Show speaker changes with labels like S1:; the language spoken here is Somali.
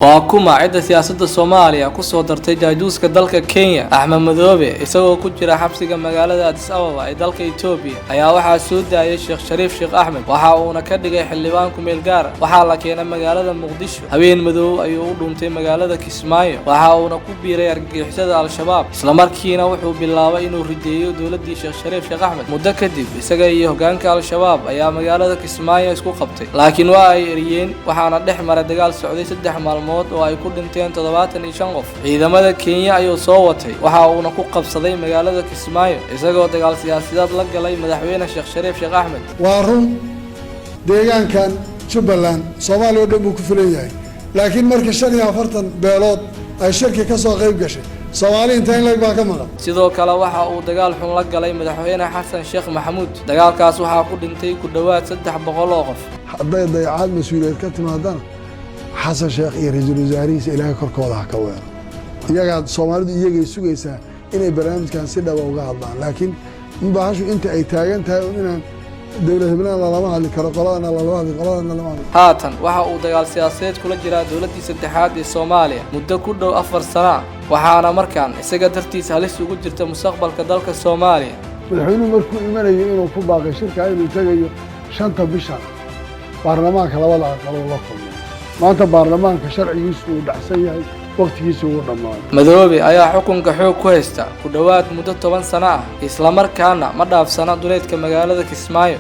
S1: Waa kuma cidda siyaasadda Soomaaliya ku soo dartay jaajuuska dalka Kenya? Axmed Madoobe, isagoo ku jira xabsiga magaalada Addis Ababa ee dalka Itoobiya, ayaa waxaa soo daayay Sheekh Shariif Sheekh Axmed, waxa uuna ka dhigay xildhibaan ku meel gaar ah. Waxaa la keenay magaalada Muqdisho. Habeen madow ayuu u dhuuntay magaalada Kismaayo, waxa uuna ku biiray argagixisada Al-Shabaab. Isla markiina wuxuu bilaabay inuu rideeyo dowladdii Sheekh Shariif Sheekh Axmed. Muddo kadib, isaga iyo hoggaanka Al-Shabaab ayaa magaalada Kismaayo isku qabtay, laakiin waa ay eriyeen, waxaana dhex maray dagaal socday 3 maalmood oo ay ku dhinteen 75 qof. Ciidamada Kenya ayuu soo watay, waxa uuna ku qabsaday magaalada Kismaayo, isagoo dagaal siyaasadeed la galay madaxweyne Sheekh Shariif Sheekh Axmed.
S2: Waa run, deegaankan Jubbaland Soomaaliya oo dhan buu ku filan yahay, laakiin marka 45 beelood ay shirki ka soo qayb gashay, Soomaali inta in leeg baa ka maqan.
S1: Sidoo kale waxa uu dagaal xun la galay madaxweyne Xasan Sheekh Maxamuud. Dagaalkaas waxaa ku dhintay ku dhowaad 300 oo qof.
S2: Hadday dayacaad mas-uuliyeed ka timaadana, Xasan Sheekh iyo ra-iisul wasaarihiisa Ilaahay korkooda ha ka weero. Iyagaa Soomaalidu iyagay sugaysaa inay barnaamijkan si dhaba uga hadlaan, laakiin bahashu inta ay taagan tahay un inaan dowlad heblaan lalama hadli karo, qoladana lalama hadli, qoladana lalama hadli.
S1: Haatan waxa uu dagaal siyaasadeed kula jiraa dowladdii saddexaad ee Soomaaliya muddo ku dhow 4 sano ah, waxaana markaan isaga dartiis halis ugu jirta mustaqbalka dalka Soomaaliya.
S2: Madaxweynuhu markuu imanayo inuu ku baaqay shirkaa inuu tegayo 5-ta bishan, baarlamaanka labada aqaloo la kulmay. Maanta baarlamaanka sharcigiisu uu dhacsan yahay, wakhtigiisu uu dhammaaday.
S1: Madoobe ayaa xukunka xoog ku haysta ku dhowaad muddo 10 sano ah, islamarkaana ma dhaafsana duleedka magaalada Kismaayo.